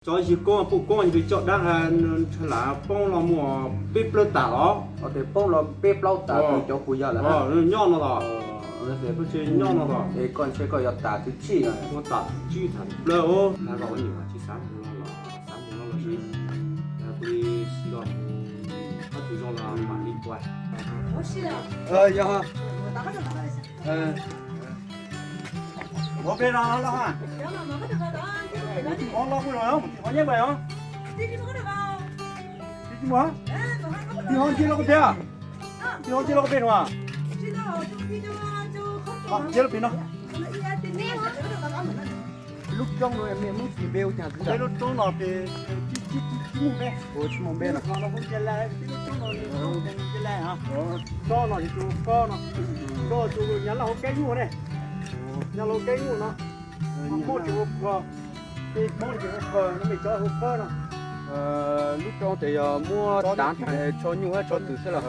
Cov yig koob poj koob yog coj dab ntsha lam poob los muaj peb plaub tas los. Poob los peb plaub tas, cov kuv yog lawm nyob no los. Nyob no los. Es koj ntshe koj yog tas thib tsib, tas thib tsib tas thib plaub. Xav mus no los, xav mus no los, kuv li xij los, ob tug zoo los mam li ua. Yog. Ua peb no los ha. Ua los kuj los, qhov nyeeb npaim os. Tig ho nce los kuv pem, tig ho nce los kuv pem no. Nce los pem no. Lub roob no me muab tsis npe ua cas, peb lub roob no peb tsis muaj npe, tsis muaj npe no. Tsob no yog tus kob no, tsob tus nyab laj hauv keeb nyuj ne, nyab laj hauv keeb nyuj no. Hmoob tsis ua qhov, peb Hmoob tsis ua qhov no, me cov ua qhov no. Lub roob tes yog muab tav tsho nyuj tsho twm xwb los.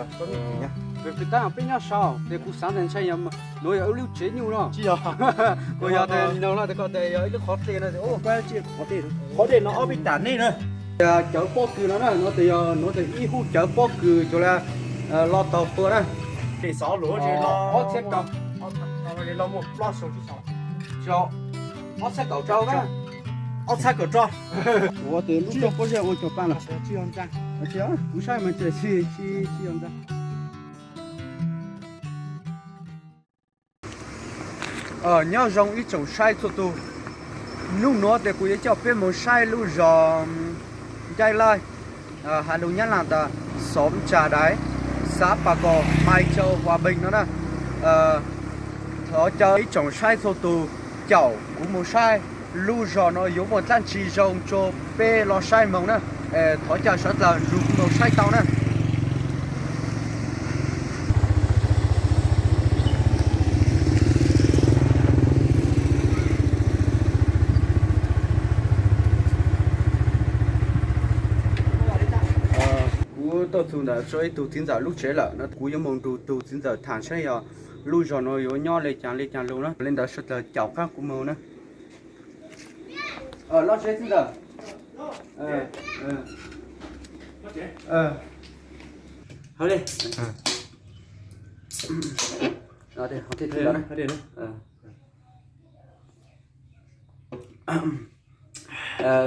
Peb tab peb nyob saud ces kuv xav tias ntshai nuav yog ib lub tsev nyuj no. Kuv yog tes no no tes koj tes yog ib lub qhov dej no. Qhov dej no ob peb tas nej na. Cawv pob kws no na, no tes yog nuav tes ib hub cawv pob kws cov la los tau tua na. Ob txhiab kaum, ob txhiab kaum rau na. Ob txhiab kaum rau. Ua tes lub roob pob zeb ua cov pa los. Kuv saib mas tsis, tsis yog ntxa. Nyob zoo ib tsoom saib txhua tus, hnub nuav tes kuv yuav coj peb moog saib lub zog Ncaij Laj, has lug Nyab Laj tas Xóm Trà Đáy, xã Pà Cò, Mai Châu, Hòa Bình no na. Thov caw ib tsoom saib txhua tus caum kuv moog saib lub zog no yuav muaj dlaab tsi zoo rua peb los saib moog na. Thov caw sawv dlawg nrug kuv moog saib tau na. Kuv tuaj txug ntawm tsua ib tug txiv ntxawm lub tsev lawm no, kuv yuav moog nrug tug txiv ntxawm tham saib yog lub zog no yuav nyob le caag le caag lug na. Le ntawd sawv dlawg caum qab kuv moog na. Lub tsev txiv ntxawm.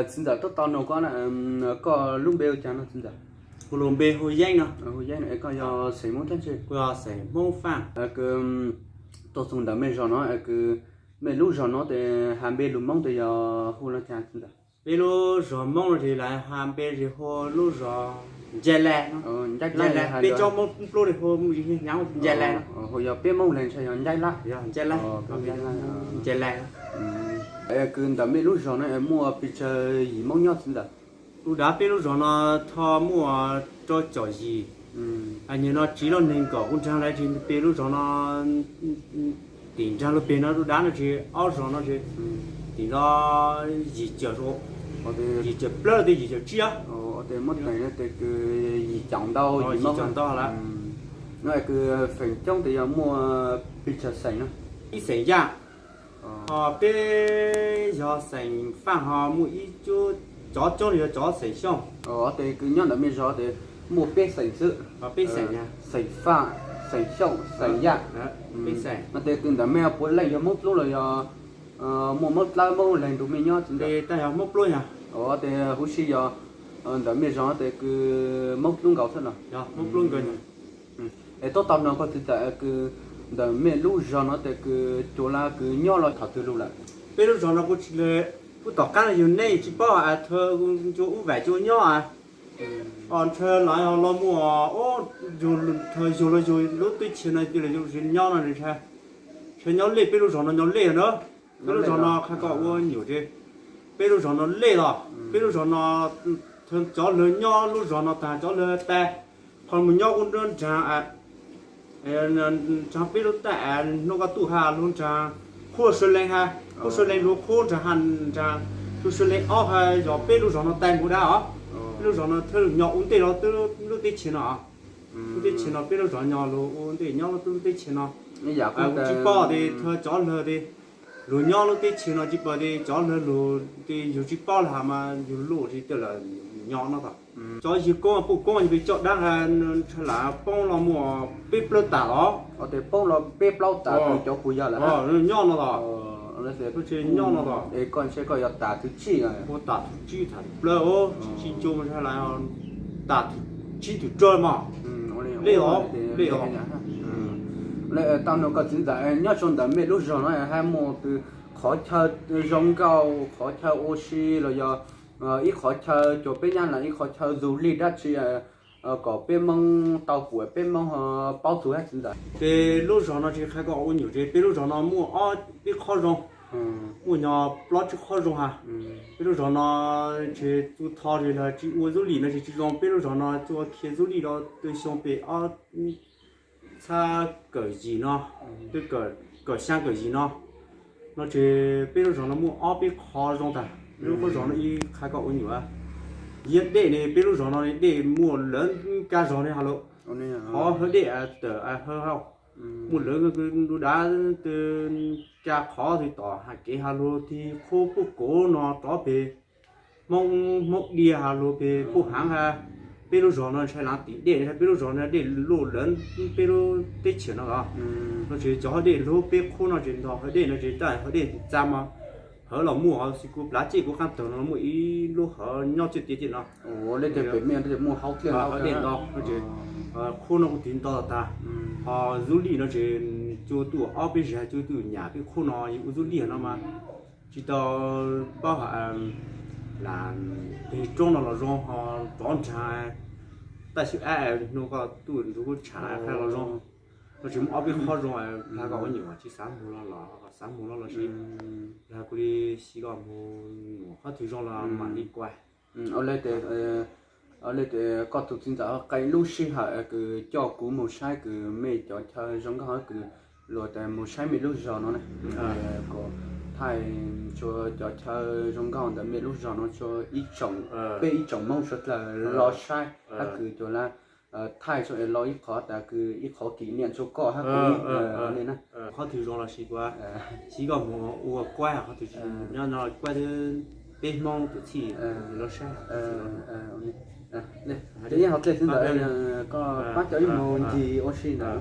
Txiv ntxawm, tuaj tau nug koj, koj lub npe ua cas no txiv ntxawm? Kuv lub npe hu Yeeb no. Hu Yeeb no, es koj yog xeem Hmoob dlaab tsi? Kuv yog xeem Hmoob Faaj. Kws tuaj txug ntawm mej zog no, kws mej lub zog no tes has npe lug Moob tes yog hu lo cas txiv ntxawm? Peb lub zog Moob no tes lawv has npe tes hu lub zog Ncaij Laj no. Ncaij Laj, peb tsob Moob Nplog tes hu Ncaij Laj no. Hu yog peb Moob le ntshai yog Ncaij Laj. Yog Ncaij Laj. Ncaij Laj. Kws ntawm mej lub zog no muaj pes tsawg yim Moob nyob txiv ntxawm? Lub dav peb lub zog no tho muaj rau caum yim. Nyem no tsiv lub neeg nkaum kuv nraag lawm tes peb lub zog no, tim nraag lub peg no lub dav no tes ob zog no tes tim no yim caum, yim caum plaub tes yim caum tsib. Muab teem tes kws yim caum ntau, yim caum ntau lawm. No kws feem coob tes yog muaj pes tsawg xeem no? Ib xeem Yaj, ho peb yog xeem Faaj ho muaj ib cov coob yog cov xeem Xyooj. Tes kws nyob ntawm mej zog tes muaj peb xeem xwb. Peb xeem, xeem Faaj, xeem Xyooj, xeem Yaj. No tes kws ntawm mej puav leej yog Moob Dlub los yog muaj Moob Dlawb Moob leeg nrug mej nyob txiv ntxawm? Tes yog Moob Dlub yog. Tes huv si yog ntawm mej zog tes kws Moob Dlub nkaus xwb los? Yog Moob Dlub nkaus. Es tuaj tau nug koj txiv ntxawm kws ntawm mej lub zog no tes kws cuag la kws nyob los thaum twg lug lawm? Peb lub zog no kuj, kuj tom qaab yug nej tsis paub, thaum ub vaam tsis ua nyob, ntshe los los muaj, thaum yug los yug lub teb chaws no tes yug nyob no, ntshe nyob lej, peb lub zog no nyob lej na. Peb lub zog no qha kom ua nyuam tes peb lub zog no lej los, peb lub zog no cov lawg nyob lub zog no taag cov lawg tas, qhov mus nyob ub nraag, nraag peb lub taj, hnub koj tuaj ha lug nraag Qhuab Sawv Leeg ha, Qhuab Sawv Leeg lug Qhuab nraag ha, nraag Qhuab Sawv Leeg ob ha, yog peb lub zog no tas mus dab os. Peb lub zog no thawj lug nyob ua ntej los twb lub teb chaws no, lub teb chaws no peb lub zog nyob lug ua ntej nyob twb lub teb chaws no. Tsis paub tes thov cov lawg tes Luag nyob lub teb chaws no tsis paub tias cov lawv lug, yug tsis paub lawm mas yug luj tsis tawm lawm, nyob no tod. Cov yawg koob poj koob yog peb coj dab ntsha lam poob los muaj peb plaub tas los. Poob los peb plaub tas, cov puas yog lawm nyob no tod. Nyob no tod. Es koj ntshe koj yog tas thib tsib, tas thib tsib tas thib plaub, tsib cuaj mus ntshai lawm, tas thib tsib thib rau mas. Lej os, lej os. Tau nug koj txiv ntxawm, nyob rau ntawm mej lub zog no hab muaj qhov chaw zoo nkauj, qhov chaw ua si los yog ib qhov chaw cuag peb nyab laj ib qhov chaw du lịch dab tsi kom peb Moob tau pum, peb Moob paub txug hab txiv ntxawm? Ces lub zog no tsis qha koj ua nyuam, ces peb lub zog no muaj ob peb qhov zoo, muaj nyog plaub tsib qhov zoo hab. Peb lub zog no tsis txua tho tsis, lawv tsis ua du lịch no tsis, tsis zoo. Peb lub zog no txua khiav du lịch rau tw xyoo pem ob txhab kawm yim no, twb kawm xyaa kawm yim no, no ces peb lub zog no muaj ob peb qhov zoo tag. Lub qhov zog no ib qha koj ua nyuam, yog dej ne, peb lub zog no dej muaj lawv kab zog ne has lug, qhov hawv dej tawm hawv hauv, muaj lawv du dav, tw kab qhov tw tom hais kev has lug, tw qhuab puj kov no rov pem Hmoob, Hmoob Dias has lug pem puj haav hab. Peb lub zog no ntshai laav tim dej, peb lub zog no dej luj lawv peb lub teb chaws no los, no ces cov hawv dej lug peb qhuab no ces ntog hawv dej no ces taj hawv dej txav mas hawv los muaj, xws kuv plav cej kuv qaab tawg no muaj ib lub hawv nyob txij tiaj cej no. Hawv dej ntog no ces qhuab no kuv tig ntog tag. Ho du lịch no ces cua tuaj ob peb zag cua tuaj nyam peb qhuab no, yog ua du lịch no mas tsis tau paub has lam teg roob no los zoo, ho rov nrag taj xyub ab nug koj tuaj nrug kuv tsham qha los zoo. No tsis muaj ob peb qhov zoo, qha koj ua nyuam, tsis xav mus los los, xav mus los los sis, kuv li xyuas koj mus, qhov twg zoo los mam li kuaj. Ua le tes koj tus txiv ntxawm qee lub sij hawm kws coj kuv mus saib kws mej cov chaw zoo nkauj kws luag tas mus saib mej lub zog no na, kom thaij txhua cov chaw zoo nkauj ntawm mej lub zog no txhua ib tsoom, peb ib tsoom Moob suav dlawg los saib hab kws cua la thaij txhua es los ib qhov tas kws ib qhov kỷ niệm txhua koj hab kws li na. Qhov twg zoo los sis kuv xyuas koj mus ua kuaj, qhov twg nyob no kuaj peb Hmoob tus txhij los saib. Ces ib hov dlej txiv ntxawm, koj pab coj ib moog ncig ua si ntawm.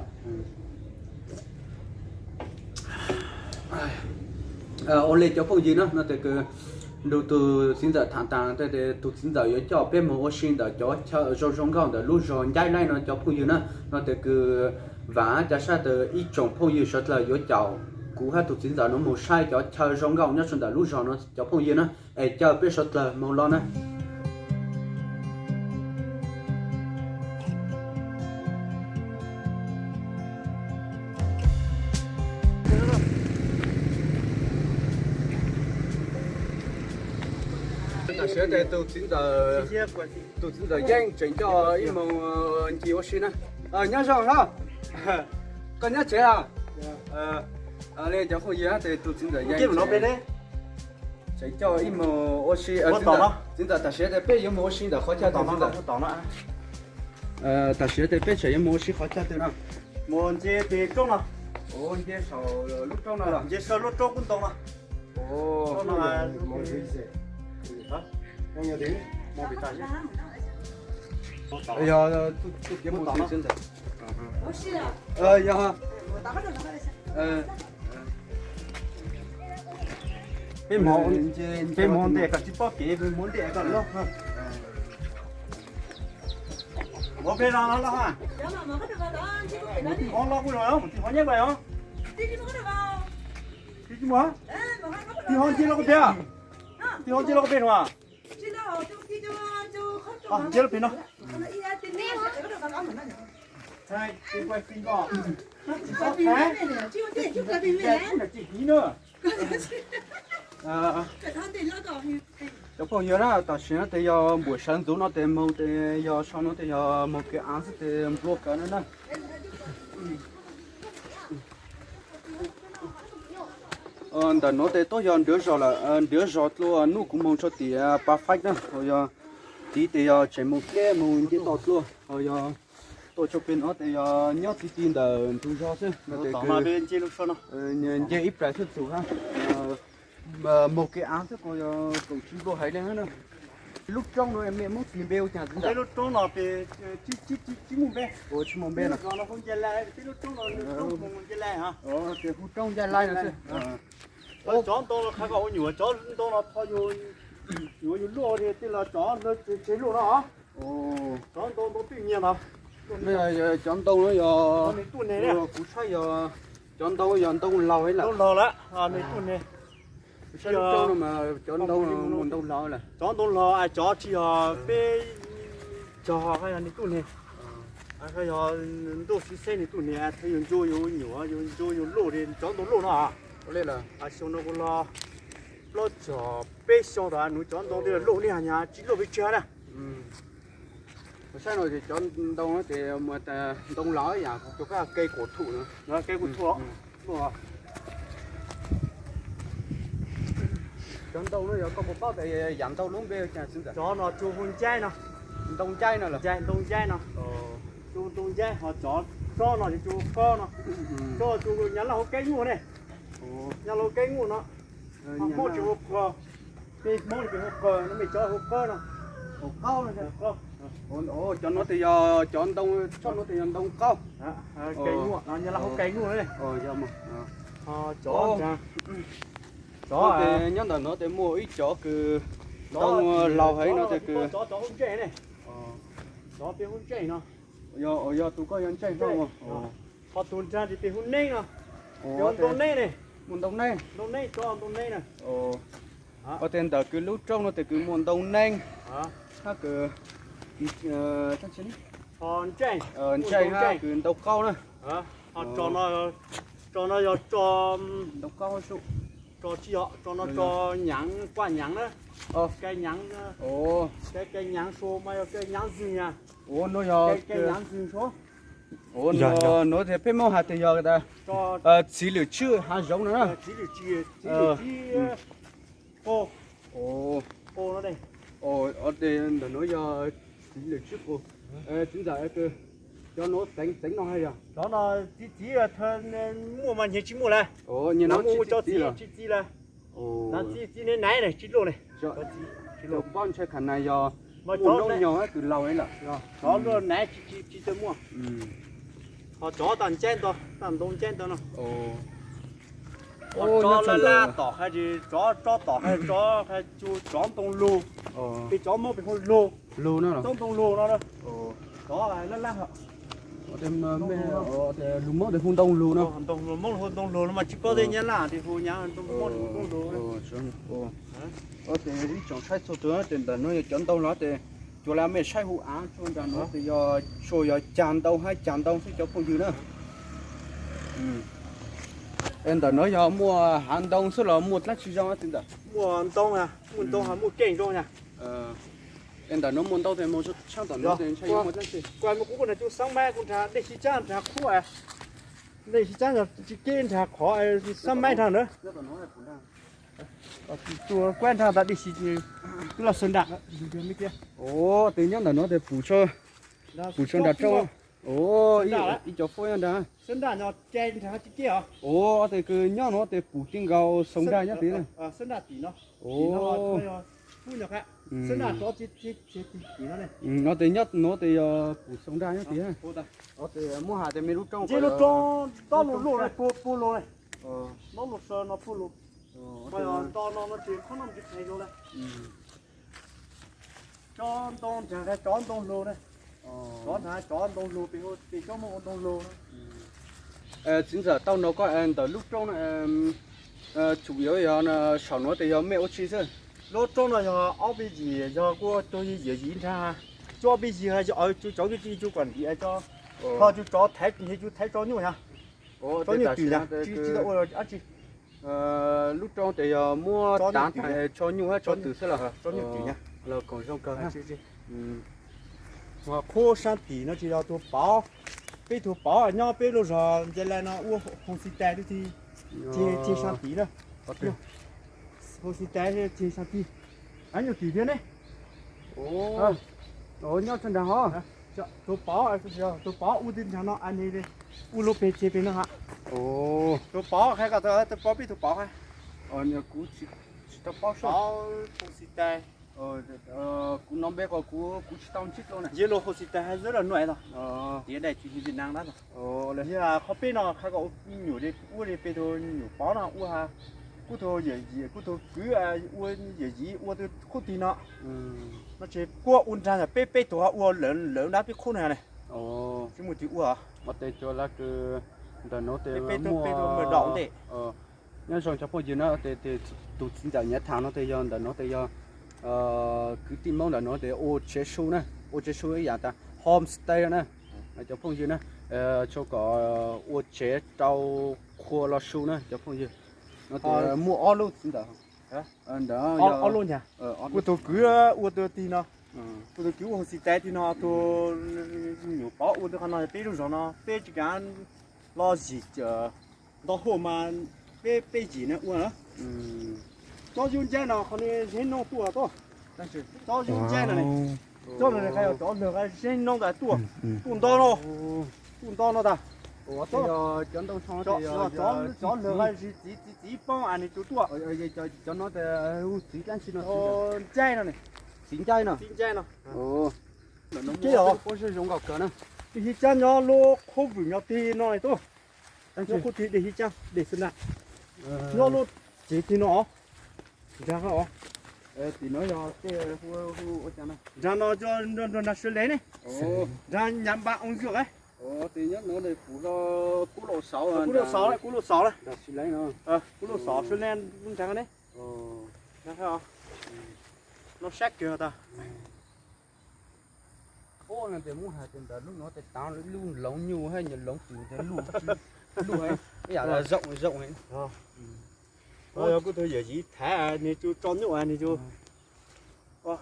Ua le cov phooj ywg na, no tes kws nrug tus txiv ntxawm tham tas tes tus txiv ntxawm yuav coj peb moog ua si ntawm cov chaw zoo zoo nkauj ntawm lub zog Ncaib Laib no cov phooj ywg na. No tes kws vaam hab ca sab tas ib tsoom phooj ywg suav dlawg yuav caum kuv hab tus txiv ntxawm no moog saib cov chaw zoo nkauj nyob rua ntawm lub zog no cov phooj ywg na. Es caw peb suav dlawg moog los na. Tam sim no tes tus txiv ntxawm, tus txiv ntxawm Yeeb tseem coj ib moog ncig ua si na. Nyob zoo hab, koj nyob tsev os? Li cov phooj ywg, tes tus txiv ntxawm Yeeb tseem coj ib moog ua si. Txiv ntxawm, tam sim no tes peb yuav moog ua si ntawm qhov chaw twg txiv ntxawm? Tam sim no tes peb tseem yuav moog ua si qhov chaw twg no? Mus ncig tes roob no. Ncig saum lub roob no los? Ncig saum lub roob kub ntoo no. Yog, yog, peb moog ntej koj tsis paub kev, peb moog ntej koj loj. Ua peb no loj, mus tij hov loj kuj zoo, mus tij hov nyab npais os. Tij hov ncig loj kuj peb, tij hov ncig loj kuj peb no. Ncig loj peb no. Cov phooj ywg na, tam sim no tes yog npuam sawv ntxuv no tes moog tes yog sau no tes yog moog kev av xwb tes nplua kawg no na. Ntawm nuav tes tuab yog nrhiav zog lawm, nrhiav zog dlua, nub kuv moog tso tim Pas Faib na, ho yog tid tes yog tseem moog dleb moog nce toj dlua, ho yog tuaj tso peg nuav tes yog nyob ti ti ntawm ntug zog xwb no tes nce ib plag txhua txug hab. Moog kev av xwb kuj yog kaum tsib npluag haiv leej na. Lub roob no mej muab tis npe ua caag txiv ntxawm? Lub roob no peb tsis muaj npe. Ua tsis muaj npe no. Hu Nca Lai, peb lub roob no hu Nca Lai hab. Ces hu roob Nca Lai no xwb. Cov ntoo no qha kom ua nyuam, cov ntoo no tho yug, yuav yug luaj li tej los cov tseg luaj no. Cov ntoo ntoo twj nyiag no. Cov ntoo no yog, kuv saib yog, cov ntoo yog ntoo laug lawm. Ntoo laug lawm, nws tuaj ne. Kuv saib lub roob no mas cov ntoo mus ntoo laug lawm. Cov ntoo laug, cov tsis yog peb cog, yog nws tuaj ne. Yog ntuj sib xeb nws tuaj ne, thaum yus ntsuag yus nyuam yus ntsuag yus luaj li cov ntoo luaj no. Xyoo no kuv los plaub caug peb xyoo tas nuav cov ntoo tej luaj li hab, nyag tsis luaj pes tsawg na. Kuv saib no ces cov ntoo no ces ntoo laug yam rua koj kev kuam thum no. Kev kuam thum. Cov ntoo no yog koj puas paub tas yam ntoo lub npe cas xwb ntxawm? Cov no tsuas hu ncaib no. Ntoo ncaib no los? Ntoo ncaib no. Tsuas ntoo ncaib, ho cov tsob no ces tsuas hu qaub no. Tsob tsuas nyag laj hu kaib nyuaj ne. Nyag laj hu kaib nyuaj no. Hmoob tsis hu qhov, peb Hmoob peb hu qhov no, mej cov hu qaub no. Cov no tes yog cov ntoo, tsob no tes yog ntoo qaub. Nyag laj hu kaib nyuaj ne. Cov, nyob ntawm no tes muaj ib cov kws ntoo laug heev no tes kws, cov hu ntsej ne. Cov peb hu ntsej no. Yog, yog tus koj yog ntsej no. Ho tus nrag tes peb hu neeb no. Yog ntoo neeb ne. Muaj ntoo neeb. Ntoo neeb, cov ntoo neeb na. Ua tes ntawm kws lub roob no tes kws muaj ntoo neeb. Hab kws ntsej, ntsej hab kws ntoo qaub na. Ho tso no, tso no yog tso, ntoo qaub, tso tsis yog, tso no tso nyaav, kuaj nyaav na. Kais nyaav, kais nyaav sua mas yog kais nyaav ntxwg na. Ua no yog kais nyaav ntxwg sua. Ua no tes peb Moob has tes yog tas txiv lwm tswb hav zoov no na. Txiv lwm tswb, txiv lwm tswb qus. Ntawm no yog txiv lwm tswb qus. Txiv ntxawm, cov no txeev txeev no hab yog? Cov no txiv txiv, muaj mas nyias tsis muaj lawm. Nyias no muaj muaj cov txiv tsis txiv lawm. Txiv txiv naiv naiv tsis luaj ne. Cov pob ntshai khas nas yog muaj noob nyoog kws laug lawm. Cov luaj naiv tsis tau muaj. Ho cov tas ncaib ntau, tas ntoo ncaib ntau no. Cov laj laj tom hab tsis, cov tsob tom hab tsis, cov ntoo lug. Peb cov Moob peb hu lug. Lug no, cov ntoo lug no. Cov laj laj, lug Moob tes hu ntoo lug no. Moob hu ntoo lug no mas tsis paub tej Nyab Laj tes hu nyab ntoo, Moob hu ntoo lug. Tes ib tsoom saib txhua tus tes ntawm no yog cov ntoo no tes cuag li mej saib huv av tsuas nram no tes yog tsuas yog cag ntoo hab cag ntoo xwb cov phooj ywg na. Es ntawm no yog muaj hav ntoo xwb los muaj dlaab tsi zoo txiv ntxawm? Muaj ntoo, muaj ntoo ho muaj keej zoo na. Es ntawm no muaj ntoo tes mus tshab tom no tes ntshai yuav muaj dlaab tsi? Kuv kuj nrag tsuj xab maib kuv nrag dej sib tsab nrag qhuab, dej sib tsab tsis keb nrag qhov xab maib nrag na. Tsuas kuab nrag tas dej sib twb los sawv nram. Tes nyob ntawm no tes pum tsho nram roob. Ib co fuab nyob nrad. Tes kws nyob no tes pum ti nkaus xoo nrag nyob tid na. No tes nyob no tes yog pum xoo nrag nyob tid. Muab has tes mej lub roob, lub roob, lub roob puag lug, no puag lug. Nto no no tsis khob noj tsis phem zoo le. Cov ntoo nrag cov ntoo lug na. Cov nrag cov ntoo lug, peb hu peb cov Moob ua ntoo lug. Txiv ntxawm tau nov koj ntawm lub roob no, txhum yuav yog saum nuav tes yog mej ua tsi xwb? Lub roob no yog ob peb yim, yog kuv ua tug yim yim nrag, tsuas ob peb yim, tsuas cov tsuas tsuas kuam ntiav tso, tho tsuas cov thaiv nrhiav tsuas thaiv tso nyuj yog. Tso nyuj twm yog tsis tau ua dab tsi. Lub roob tes yog muab tav tag tso nyuj hab tso twm xwb los? Tso nyuj twm yog los koom zoo kawg. Qhuab saab tim no tsis yog tug pov, peb tug pov nyob peb lub zog Nca Lai no ua homestay, ceg saab tim na. Homestay ceg saab tim, nyuj twm thiab ne. Nyob tso nrag hov. Tug pov, tug pov ua twg nrag no, ua lub peg ceg peg no ha. Tug pov qha kom tau peb tug pov ha. Kuv tsis tau paub soj. Kuv no npe ko kuv kuv tsis tau ntsib dlua na. Yog los hauv xis tais hais zab los nuav los. Tiav daim tsis yog Việt Nam dab los. Yog qhov peb no qha kom me nyuam ua li peb tug me nyuam pov no ua ha, kuj tug yawm yij kuj tug kwv ua yawm yij ua tug qhub tig no. No tsis kuaj ua nrag yog peb peb tug ua lawv lawv dab peb qhub no ne. Tsis muaj tig ua. Mas tes cua la kws ntawm no tes peb tug peb tug mus dom ntej. Nyob zoo cov phooj ywg na, tes tus txiv ntxawm nyav tham no tes yog ntawm no tes yog kwv tij Hmoob ntawm no tes ua tsev su na, ua tsev su ib yam tas homestay na. Cov phooj ywg na, tsuas kom ua tsev rau qhua los su na cov phooj ywg. No tes muaj ob lub txiv ntxawm ntawm ob lub ntag. Kuv tus kwv ua tus tig no, kuv tus kwv ua hauv xis tais tig no, tus me nyuam pov ua tus qhov no, peb lub zos no peb tsis kav los zim nto huaj mas peb peb zim na ua na. Tsob zub ncaib no qhov no zeeg noob tuaj tuaj. Tsob zub ncaib no ne, tsob no qha yog cov lawg qha zeeg noob tas tuaj, tuaj nto no, tuaj nto no tas. Cov lawg qha zim txiv txiv txiv poob as nws tsuas tuaj. Cov no tes hu txiv dlaab tsi no? Ncaib no ne. Txiv ncaib no. Txiv ncaib no. Pob zeb zoo nkauj kawg na. Dej hiv cab nyob lub qhub vwm nyob tig no tuaj. Nyob qhub tig dej hiv cab dej xwb na. Nyob lub tsev tig no os. Nrag os. Tim no yog tej hu ua cas na? Nrag no nrag Sawv Lev ne. Nrag Nyav Npa Oo Zuaj. Tes nyob no kuv kuv lub xauv, kuv lub xauv, kuv lub xauv Sawv Lev, nrag ne. No sab kawg tas. Ub, no tes muab hais tes ntawm lub no tes taav lub loov nyuj hab nyuag loov twm tes luj, luj ib yam zoo zoo. Yog kuv tug yawm yij thaiv nws tsuas tso nyuj nws tsuas.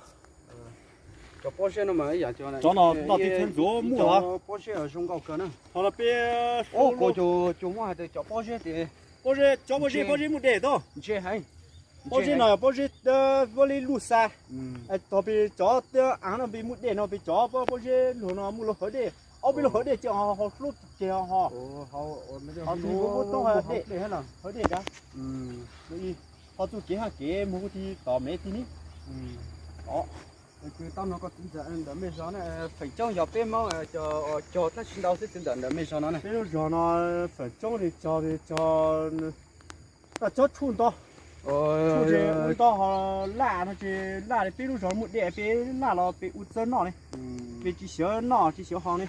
Cov pob zeb no mas ib yam cov no noj tib thawj ntxuav muaj pob zeb zoo nkauj kawg na. Thaum no peb ua cov muab hais tias cov pob zeb tes pob zeb, cov pob zeb, pob zeb muaj dej tau. Ntshe heev. Pob zeb no pob zeb, pob zeb luj xa. Thaum peb cov av no peb muaj dej no peb cov pob zeb luag no muaj lub hawv dej, ob peb lub hawv dej ces ho hlub ces ho, ho hlub toob dej, hawv dej ntawd. Ho txuj kev haj kev mus kuj tig tom mev tig ni. Kws tau no koj txiv ntxawm ntawm mej zog na, feem coob yog peb Hmoob cog tab sis ntau xwb txiv ntxawm ntawm mej zog no na. Peb lub zog no feem coob li cog, cog, cog tshuaj nto. Tshuaj ces ua nto ho laj no ces laj li peb lub zog muaj dej peb laj los peb ua txawb noj ne. Peb tsis xyov noj tsis xyov ho ne.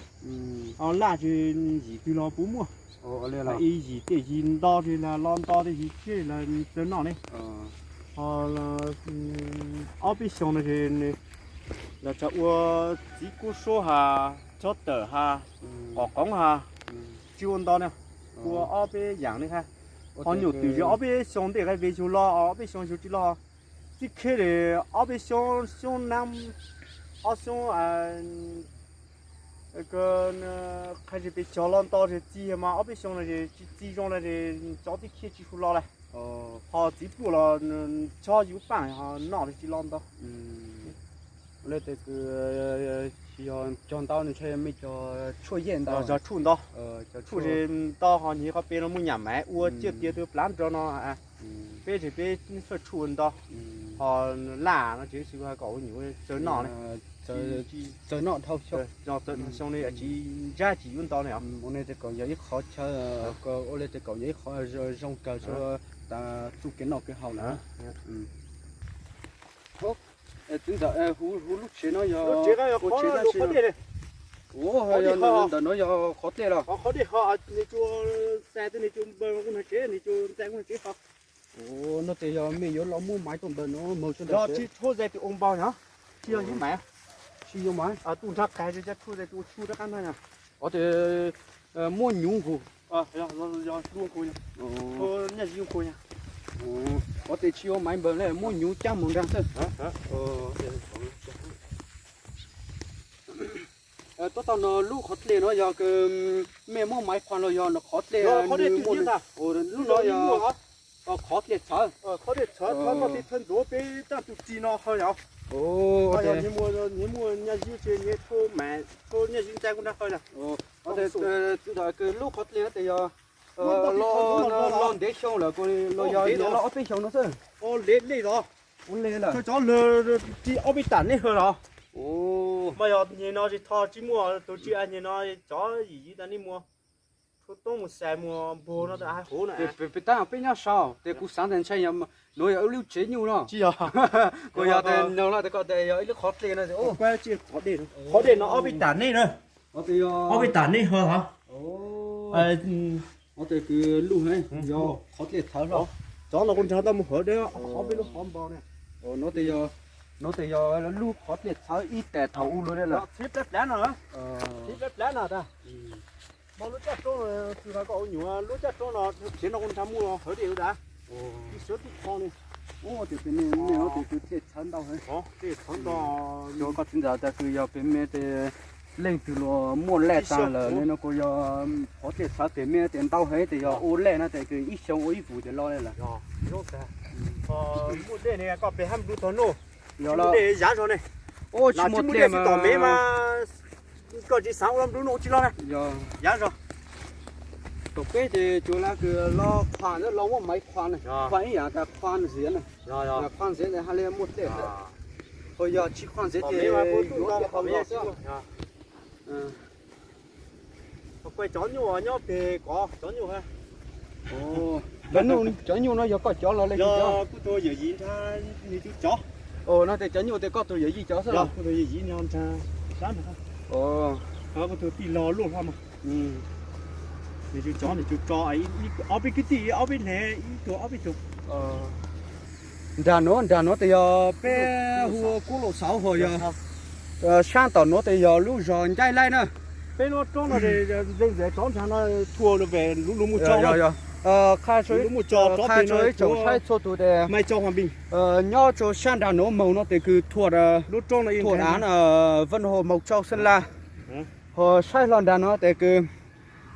Ho laj ces yim twg los puv muaj. Ib yim tej yim nto ces los nto tej yim tseg los txawb noj ne. Ho ob peb xyoo no ces los tsa ua txiv kub suab has, tsob tawm has, qos qoob has, tsis ua nto ne. Ua ob peb yaam ne hab. Ho nyuam twm ces ob peb xyoo ntej qha peb yug loj, ob peb xyoo yug tsis loj. Txij kheb li ob peb xyoo, xyoo na, ob xyoo, qha peb cog los nto ces txi mas ob peb xyoo no tsis txi zoo le, cov txij kheb tsis su loj le. Ho txiv pluaj los chob yus paaj ho noj tsis loj nto. Le tes kws yog cog ntau nws ntshe mej cog tshuaj yej ntau, cog tshuaj nto. Tshuaj ces nto ho nyiv qhov peb no muaj nyam maiv ua tsiaj tiag tug plav nrov no. Peb ces peb faj tshuaj nto, ho laj no ces xwb kom ua nyuv txawb noj ne. Txawb noj dhau xyoo, txawb noj xyoo ne tsis ntsab tsis yuav nto ne. Ua le tes kom yog ib qhov chaw, ua le tes kom yog ib qhov zoo kawg tas txuj kev noj kev haus na. Txiv ntxawm, huv lub tsev no yog ua tsev dab tsi? Ua, ntawm no yog qhov dlej los? Qhov dlej ho, nws tsuas xa tej nws tsuas npawg kuj nrog tsev, nws tsuas ntxhais kuj nrog tsev ho. Ua, no tes yog mej yuav los muab maiv tuaj npawg no moog tsuj nrog tsev. Tsis tshua zais tus ua npaug no, tsis yog yuav maiv. Tsis yuav maiv. Tus nrog qas tsis tshua zais tus ua tshuaj rov qab ntag. Ua tes muab nyuv nqus. Nyaj zib nqus. Ua tes tsis yuav maiv npawg le, muab nyuv cab moog nraag xwb. Tuab tau no lub qhov dlej no yog kws mej muab maiv qhuav los yog no qhov dlej? Lub no yog qhov dlej txhawv. Qhov dlej txhawv, qhov dlej txhawv ntxuav peb taaj tus rig no ho yog. Yog nyias muaj nyaj zib ces nyias tshuaj maiv, tshuaj nyaj zib ntxhais kuj nrog qhov yog. Ua tes txiv ntxawm, kws lub qhov dlej no tes yog Los ntev xyoo lawm, los yog los ob peb xyoo no xwb. Ua le lawm. Ob peb tam nej hawm los. Mas yog nyem no tsis tho tsis muaj tus tsis nyem no, cov yim yim tas nej muaj tshua toob mus xais muag npuag no tas hauv na. Peb tab peb nyob saud ces kuv xav tias ntshai nuav yog ib lub tsev nyuj no. Kuv yog tias no los tias koj tias yog ib lub qhov dlej no. Qhov dlej no ob peb tam nej na. Ob peb tam nej hawm hov. Ob tes kws luj yog qhov dlej txhawv hlo. Cov no kuv nrog tau mus hawv deb ob peb lub qhov npo ne. Nuav tes yog lub qhov dlej txhawv ib tes thaum ub lawm. Txhib plab plab no, txhib plab plab no tas. Mas lub caj roob, tug thaum koj ua nyuam lub caj roob no, tsev no kuv nrog muaj hawv dej tas. Ib sawv tib qho ne. Ua tes pem me me no tes kws dlej txhawv ntau heev. Dlej txhawv ntau. Cov koj txiv ntxawm tas kws yog pem me tes leej twg los muaj laj tas lawm le no kuj yog qhov dlej txhawv pem me tes ntau heev tes yog ua laj no tes kws ib xyoo ua ib vuv tes los lawm. Muaj dej ne koj pem hab nplu tog nuj. Yog los dej yav zog ne. Ua tsis muaj dlej mas tom mev mas koj tsis xav ua nplu nuj tsis los na. Yog yav zog. Tom peb ces tsuas la kws los qhuas ntawd los muab maiv qhuas na, qhuas ib yam tas qhuas ziav na. Qhuas ziav tes hab li muaj dlej. Ho yog tsis qhuas ziav ces yuav dlej qhov ntawd xwb. Cov nyuj nyob pem kov cov nyuj. Cov nyuj no yog koj cov los le kuv tug yawm yij nrog nws tug cov. No tes cov nyuj tes koj tug yawm yij cov xwb los? Kuv tug tij laug luaj hlo mas. Nws tug cov nws tug tso ob peb kwv tij ob peb hle ib tug ob peb tug. Nrag nuav, nrag nuav tes yog peb hu ua kub laum xauv hos yog sab tom nuav tes yog lub zog Ncaij Laij na. Peb lub roob no ntxeev ntxeev rov nrag no thua lub lub mus tso, qha tso ib tsoom saib txhua tus tes nyob rua sab nrag nuav moog no tes kws thua, thua av Vân Hồ, Mộc Châu, Sơn La. Ho saib hlo nrag nuav tes kws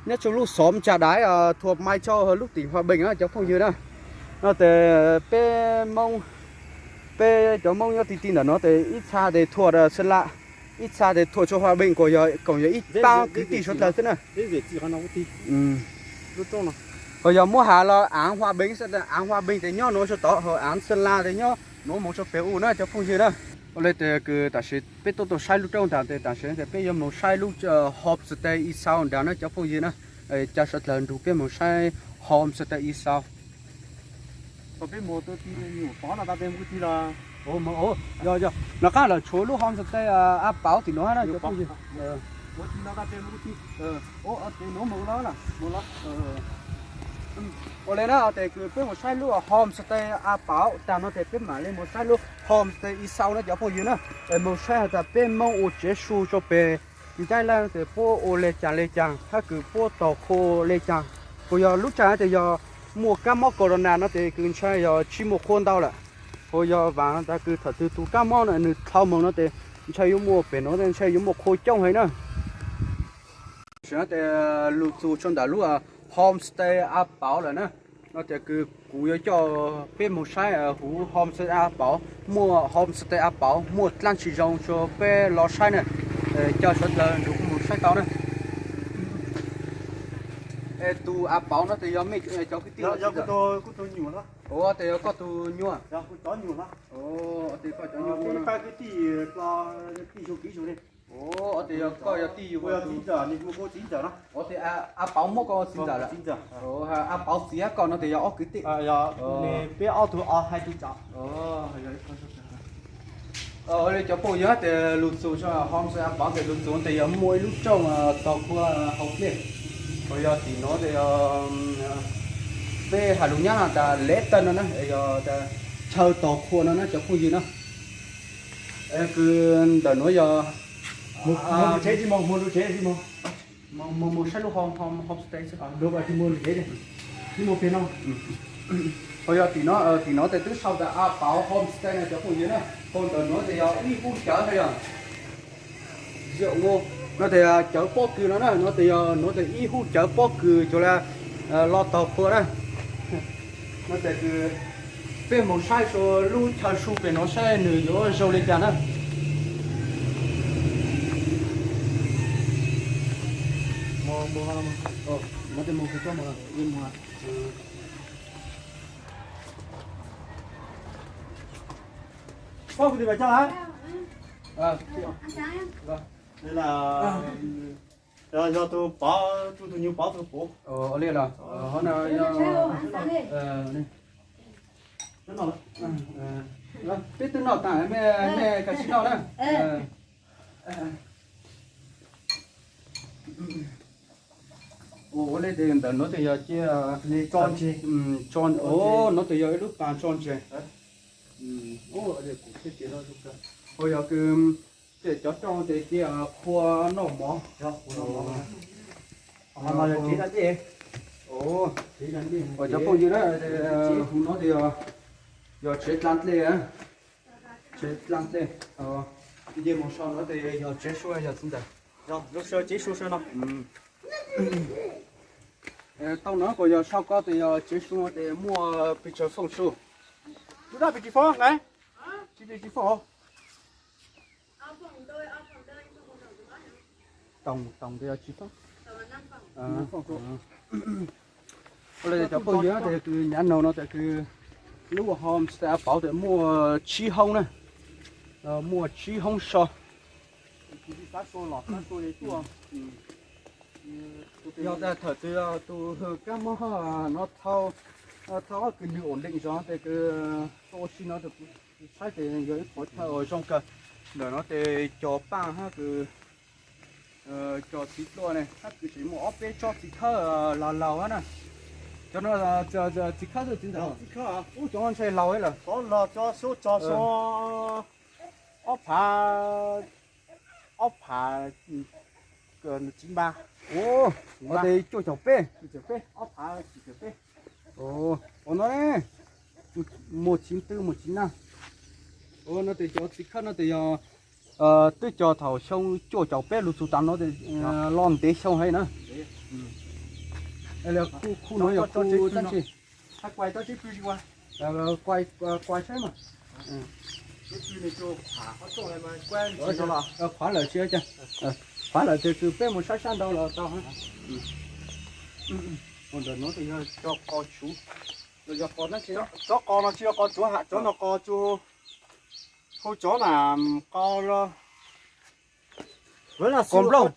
nyob rua lub xóm Trà Đái, thuộc Mai Châu, lub tỉnh Hòa Bình na cov phooj ywg na. No tes peb Moob, peb cov Moob nyob ti ti ntawm no tes ib txha tes thua Sơn La, ib txha tes thua rua Hòa Bình, kuj yog ib paab kwv tij suav dlawg xwb na. Ho yog muab has los av Hòa Bình, av Hòa Bình tes nyob nuav rua tod, ho av Sơn La tes nyob nuav moog rua pem u na cov phooj ywg na. Ua le tes kws tam sim peb tuaj tau saib lub roob ntawd tes tam sim tes peb yuav moog saib lub homestay Ixau nrag na cov phooj ywg na. Caw suav dlawg nrug peb moog saib homestay Ixau. Yog, yog, nov qab lawm tshuav lub homestay A Pauv tim nuav na cov phooj ywg. Ua le na tes kws peb moog saib lub homestay A Pauv tag no tes peb mam le moog saib lub homestay Ixau na cov phooj ywg na. Moog saib has tas peb Moob ua tsev su rua pem Ncaij Laij tes puab ua le caag le caag hab kws puab tog qhua le caag. Kuj yog lub caag tes yog muaj kab mob corona no tes kws ntshai yog tsi muaj qhua ntau lawm. Kuj yog vaam tas kws thaum twg tug kab mob no nwg dlhau moog no tes ntshai yuav muaj pem nuav ntshai yuav muaj qhua coob heev na. Tes lug txug rua ntawm lub homestay A Pauv lawm na. No tes kws kuv yuav coj peb moog saib huv homestay A Pauv, muaj homestay A Pauv muaj dlaab tsi zoo rua peb los saib na. Caw suav dlawg nrug kuv moog saib tau na. Es tug A Pauv no tes yog mej cov kwv tij los? Ua tes yog koj tug nyuas. Tes koj cov nyuas ua tes yog koj yog tij yug. Ua tes A Pauv muab koj txiv ntxawm lawm? A Pauv txiv hab koj no tes yog ob kwv tij? Peb ob tug o hais tug tsov. Cov phooj ywg, tes lug txug homestay A Pauv tes lug txug tes yog muaj ib lub rooj tog qhua hauv plig. Kuj yog tim nuav tes yog peb has lug nyab has tas lab tawg no na, yog chaw tog qhua no na cov phooj ywg na. Kws ntawm nuav yog moog saib lub homestay. Kuj yog tim nuav, tim nuav tes twb sau tas A Pauv Homestay na cov phooj ywg na. Kuj ntawm nuav tes yog ib hub cawv no yog no tes cawv pob kws no na, no tes yog nuav tes ib hub cawv pob kws cuag le los tog qhua na. No tes kws peb moog saib rua lub chaw su pem nuav saib nwg yuav zoo le caag na. Poj kuv tus pem coj lawm. Yog tus pov, tus tus nyuj pov tus puv. Li los, ho no yog, peb twb noj tas, mej, mej kav tsij noj na. Ua li tes ntawm no tes yog cia, tso, ua no tes yog ib lub pas tso ntses. Ua yog kws, ces cov roj tes cia qhua noj mov. Cov phooj ywg na, hu no tes yog tsev dlaa dlej, tsev dlaa dlej. Nce mus so no tes yog tsev sua yog txiv ntawd. Tsev sua no. Tau no kuj yog sau ko tes yog tsev sua tes muaj pes tsawg fooj su. Lub dab pes tsawg fooj nqe? Tsis pes tsawg fooj. Toom, toom tes yog tsis fooj. Ua li cov phooj ywg, tes kws nyav no no tes kws lub homestay pauv tes muaj tsib hoob na, muaj tsib hoob so. Yog tas thaum twg tus kab mob no thau, thau kws nws ổn định zog tes kws tuaj ua si no, saib tes yog ib qhov chaw uas zoo kawg. Ntawm no tes cov paaj hab kws, cov txiv dluaj ne hab kws tseem muaj ob peb tsob txiv khawb laug laug hab na. Cov no txiv khawb txiv ntawd, ub cov no ntshai laug lawm. Ob phav, ob phav tsis npa, tes cuaj caum peb. Ua no ne, muaj txiv twb muaj txiv nag. Ua no tes cov txiv khawb no tes yog twb cog thaum xyoo cuaj caum peb lug txug tav no, los ntev xyoo heev na. Khu no yog khu dab tsi? Kuas saib mas. Qhuav lawm tsis, qhuav lawm tes kws peb mus saib sab nraud los tau. Ua ntawm no tes yog cov qos tsuv, yog qos dab tsi? Cov qos no tsis yog qos tsuv ham, cov no qos tsuv, hu cov na, qos, qos nplooj,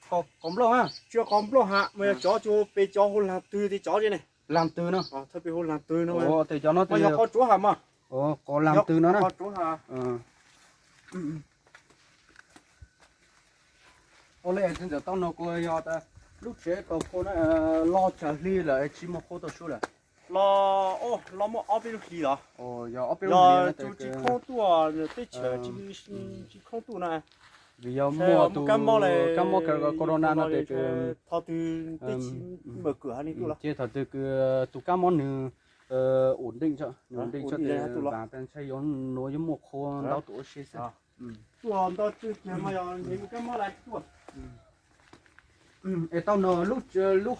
qos nplooj, tsis yog qos nplooj ham, mas yog cov tsuv pes cov hu laag twg tes cov ne. Laag twg no? Pes hu laag twg no, tes cov no yog qos tsuv ham mas. Qos laag twg no na? Ua li ntawm tau no kuj yog tas lub tsev tau kua na, los tsawg hli lawm tsis muaj qhua tau su lawm? Los, los muaj ob peb lub hli los. Yog ob peb lub hli tsis khoob tuaj, teb chaws tsis khoob tuaj na. Vim yog muaj tus kab mob corona no tes thaum twg teb chaws mam kawm ha ne tuaj los, ces thaum twg kws tus kab mob nws ổn định, nws ổn định tso tes ntshai yuav, yuav muaj qhua ntau tuaj ua si xwb. Tuaj ntau tsawg tes mas yog nws kab mob lawm tuaj. Es tau no lub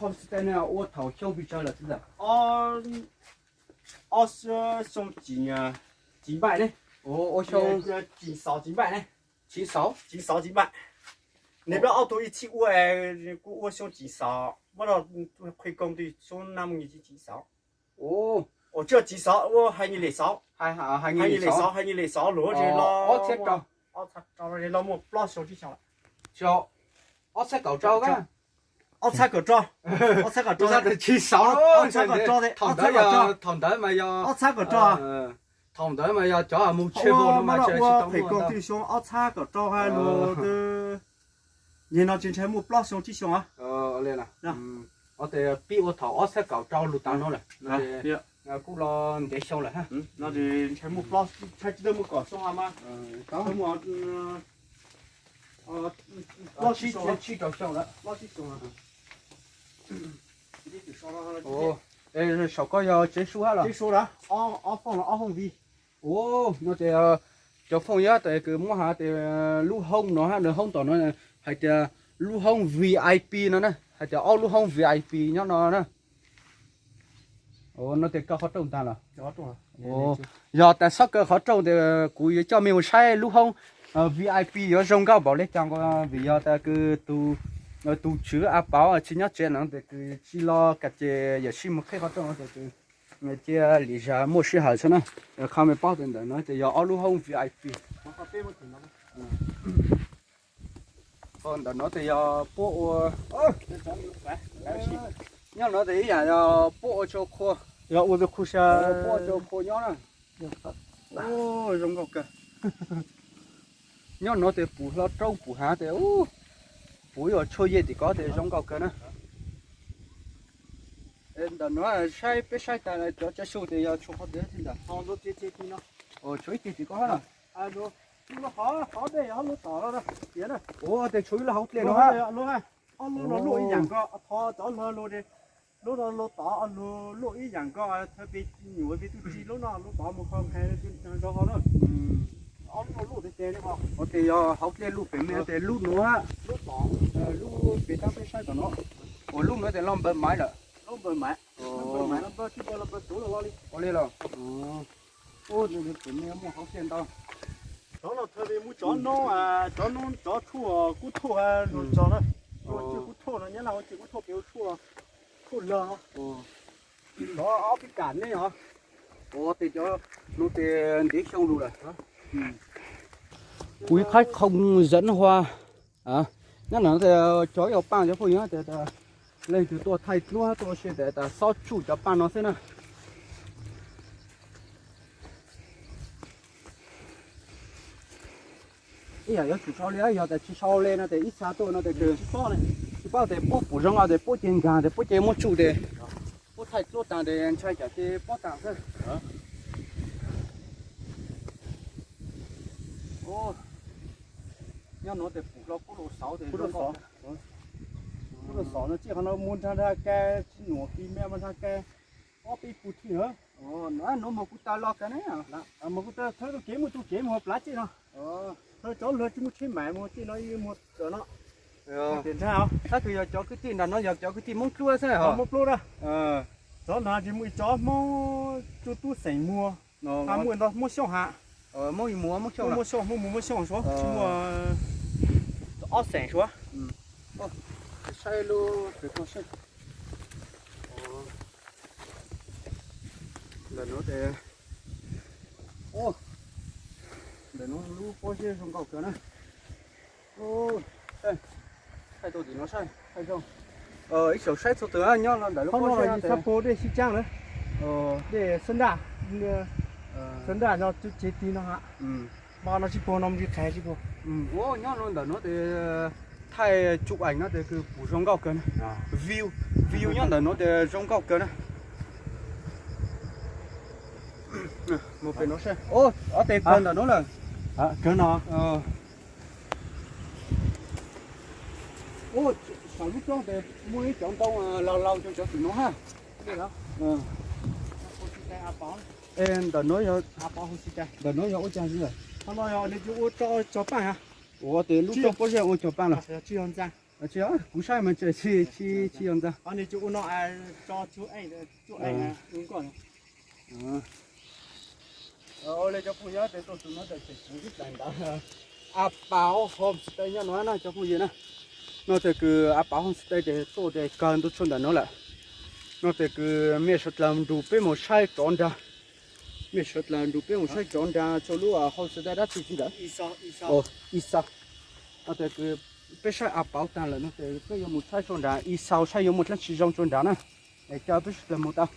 homestay no ua thaum xyoo pes tsawg lawm txiv ntxawm? Ob xyoo tsis, tsis npaim ne. Ua xyoo tsis xaus tsis npaim ne. Tsis xaus? Tsis xaus tsis npaim. Nws peb ob tug ib txhij ua, kuj ua xyoo tsis xaus, muab rau khue koo twb xyoo năm một nghìn chín trăm chín mươi sáu. Ua tsis tsis xaus, ua hai nghìn lẻ sáu, hai nghìn lẻ sáu, hai nghìn lẻ sáu luag los, ob txhiab rau, los muaj plaub xyoo tsib xyoo lawm. Ob txhiab kaum rau, ob txhiab kaum rau, ob txhiab kaum rau, tsis xaus, ob txhiab kaum rau, thaum ntawd mas yog, ob txhiab kaum rau, thaum ntawd mas yog cov mus tsheb ua no mas ua khue koo twb xyoo ob txhiab kaum rau ha luag twb, nim no tsis ntshai muaj plaub xyoo tsib xyoo. Tes pib ua thaum ob txhiab kaum rau lug tav no lawm, kuj los ntev xyoo lawm ha. Ntshai muaj plaub, ntshai tsis tau muaj kaum xyoo ha mas, tsib rau xyoo lawm. Saum koj yog tsev su hab los? Tsev su, ob foob no ob hoob vi. Ua no tes cov phooj ywg tes kws muab has tes lub hoob no hab nws hoob tom no hais tias lub hoob VIP no na, hais tias ob lub hoob VIP nyob no na. Ua no tes koj qhov rooj tag los? Yog tas xob kaw qhov rooj tes kuv yuav coj mej mus saib lub hoob VIP yuav zoo nkauj npaum le caag, vim yog tas kws tus Tus tswv A Pauv tsis nyob tsev no tes kws tsis los kam ces yawm sij mus qheb qhov rooj no tes kws cia li zag muaj sij hawm xwb na. Qhov me paub tes ntawm no tes yog ob lub hoob V I P. Ntawm no tes yog puab ua, nyob no tes ib yam yog puab ua tsau qhua, yog ua tsau qhua, puab ua tsau qhua nyob na. Zoo nkauj kawg. Nyob no tes pum hlo roob pum hav tes puv yuav tshuaj yej tim ko tes zoo nkauj kawg na. Ntawm no saib peb saib tas cov tsav su tes yog tshuav qhov twg ntawm, tshuav ib teg tim ko na. Qhov dej ho lub tom no, ua tes tshuav ib lub hauv dlej no, ob lub no luaj ib yam nkaus, thov cov lug lub no lub tom lub luaj ib yam nkaus, thawj pes nyuam pes tub tsi lub no lub tom mus kho nqhis zog ho na. Ob lub no luaj tes tes li ho. Ua tes yog hauv dlej lub pem me tes lub nuav, lub tom, lub pem tab peb saib tom no. Ua lub nuav tes los npawg maiv lawm. Los npawg maiv, los npawg tsis npawg los npawg tuv los li. Ua li los. Ua tes me muaj hauv dlej ntau. Cov no thawj pes muaj cov noob, cov noob cov tshuaj kub thuj, lug tso na. Ua tshuaj kub thuj no nyab laj ua tshuaj kub thuj pes ua tshuaj, tshuaj log. Cov ob peb kam nej os. Ua tes cov no tes ntev xyoo lug lawm. Kuv ib qhaib qhoo zav hua. Nyob no tes cov ib hauv paaj cov phooj ywg tes leej twg tuaj thaij dluab tuaj ua si tes tas xob tsuj cov paaj no xwb na. Ib yam yuav tsum sau li, yog tas tsis sau li no tes ib txha tuaj no tes tsis paub tes puab pum zoo no tes puab ces nkaag tes puab ces muab tsuj tes puab thaij dluab taag tes ntshai tsam ces pob taag xwb. Nyob no tes pum hlo kuj lug xauv tes, kuj lug xauv no txij qhov no mus nrag nrag kag tsis nyuam kis me mus nrag kag ob peb pug thwj na. No mas kuj tawg los kag ne, mas kuj tawg thawb rau kev mus rau kev mus hauv plab txij no. Thawb cov lug tsis muaj tsheb maiv mus txij no ib mus no. Tab sis yog cov kwv tij nram no yog cov kwv tij Moob Dluab xwb, Moob Dluab na. Cov no tsis muaj ib cov Hmoob tub tub xeem muag, muaj ntau Hmoob Xyooj has. Muaj Xyooj, Hmoob Xyooj suav tsis muaj, ob xeem suav. Saib lub, ntawm no tes, ntawm no lub pob zeb zoo nkauj kawg na. Thaij tau tim no saib, ib saum saib txhua tug nyob ntawm lub pob zeb no tes, dej sib caab lawm, dej xab nraj, xab nraj no tsev tig no ha. Mas no tsis puag no mus qhais tsis puag. Ua nyob no ntawm no tes thaij tsuj ees no tes kws pum zoo nkauj kawg na. View, view nyob ntawm no tes zoo nkauj kawg na. Mus pem no saib, ob tes kawg ntawm no lawm. Kawg no. Saum lub roob tes muaj ib cov ntoo laug laug rau cov tim no ha. Ntawm no yog, ntawm no yog ua cas? Ua tes lub roob pob zeb ua cog paaj los? Kuv saib mas tsis, tsis yog ntxa. A Pauv Homestay nyob no na cov phooj ywg na. No tes kws A Pauv Homestay tes tuaj tes kawg ntua tshuaj ntawm no lawm. No tes kws mej sawv dlawg nrug peb mus saib rov nrag. Mej sawv dlawg nrug peb mus saib rov nrag tsua lub homestay dab tsi tsi ntawd. Isa. No tes kws peb saib A Pauv taag lawm no tes peb yuav mus saib tsua nrag Isa saib yuav muaj dlaab tsi zoo tsua nrag na. Es coj peb sawv dlawg mus tau.